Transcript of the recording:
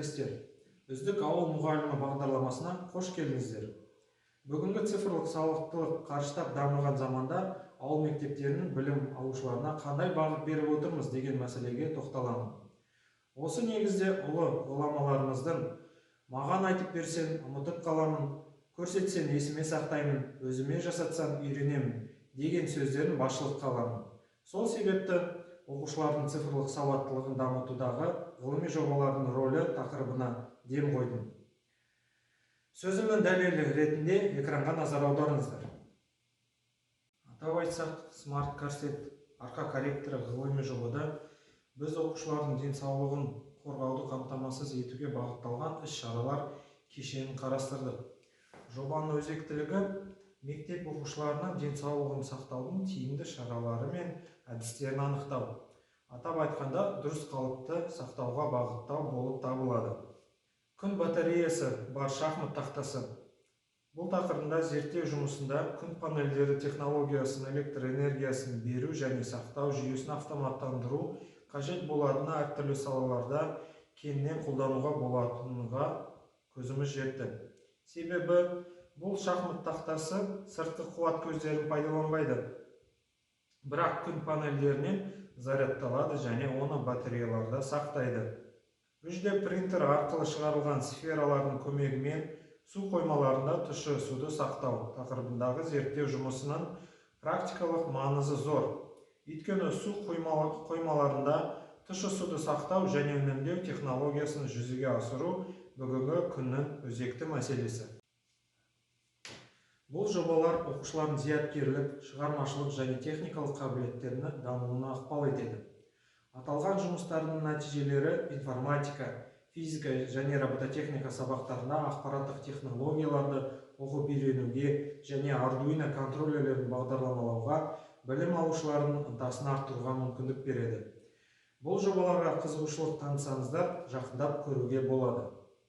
Әріптестер, «Үздік ауыл мұғалімі» бағдарламасына қош келдіңіздер. Бүгінгі цифрлық сауаттылық қарыштап дамыған заманда ауыл мектептерінің білім алушыларына қандай бағыт беріп отырмыз деген мәселеге тоқталамын. Осы негізде ұлы ғұламаларымыздың «Маған айтып берсең, ұмытып қаламын, көрсетсең, есіме сақтаймын, өзіме жасатсаң, үйренемін» деген сөздерін басшылыққа аламын. Сол себепті оқушылардың цифрлық сауаттылығын дамытудағы ғылыми жобалардың рөлі тақырыбына дем қойдым. Сөзімнің дәлелі ретінде экранға назар аударыңыздар. Атап айтсақ, смарт корсет арқа корректоры ғылыми жобада біз оқушылардың денсаулығын қорғауды қамтамасыз етуге бағытталған іс-шаралар кешенін қарастырдық. Жобаның өзектілігі мектеп оқушыларының денсаулығын сақтаудың тиімді шаралары мен әдістерін анықтау, атап айтқанда, дұрыс қалыпты сақтауға бағыттау болып табылады. Күн батареясы бар шахмат тақтасы. Бұл тақырыбында зерттеу жұмысында күн панельдері технологиясын электр энергиясын беру және сақтау жүйесін автоматтандыру қажет болатын әртүрлі салаларда кеңінен қолдануға болатынына көзіміз жетті. Себебі бұл шахмат тақтасы сыртқы қуат көздерін пайдаланбайды, бірақ күн панельдерінен зарядталады және оны батареяларда сақтайды. 3D принтер арқылы шығарылған сфералардың көмегімен су қоймаларында тұщы суды сақтау тақырыбындағы зерттеу жұмысының практикалық маңызы зор. Өйткені су қоймаларында тұщы суды сақтау және үнемдеу технологиясын жүзеге асыру бүгінгі күннің өзекті мәселесі. Бұл жобалар оқушылардың зияткерлік, шығармашылық және техникалық қабілеттерінің дамуына ықпал етеді. Аталған жұмыстардың нәтижелері информатика, физика және робототехника сабақтарында ақпараттық технологияларды оқып үйренуге және Arduino контроллерлерін бағдарламалауға білім алушылардың ынтасын арттыруға мүмкіндік береді. Бұл жобаларға қызығушылық танытсаңыздар, жақындап көруге болады.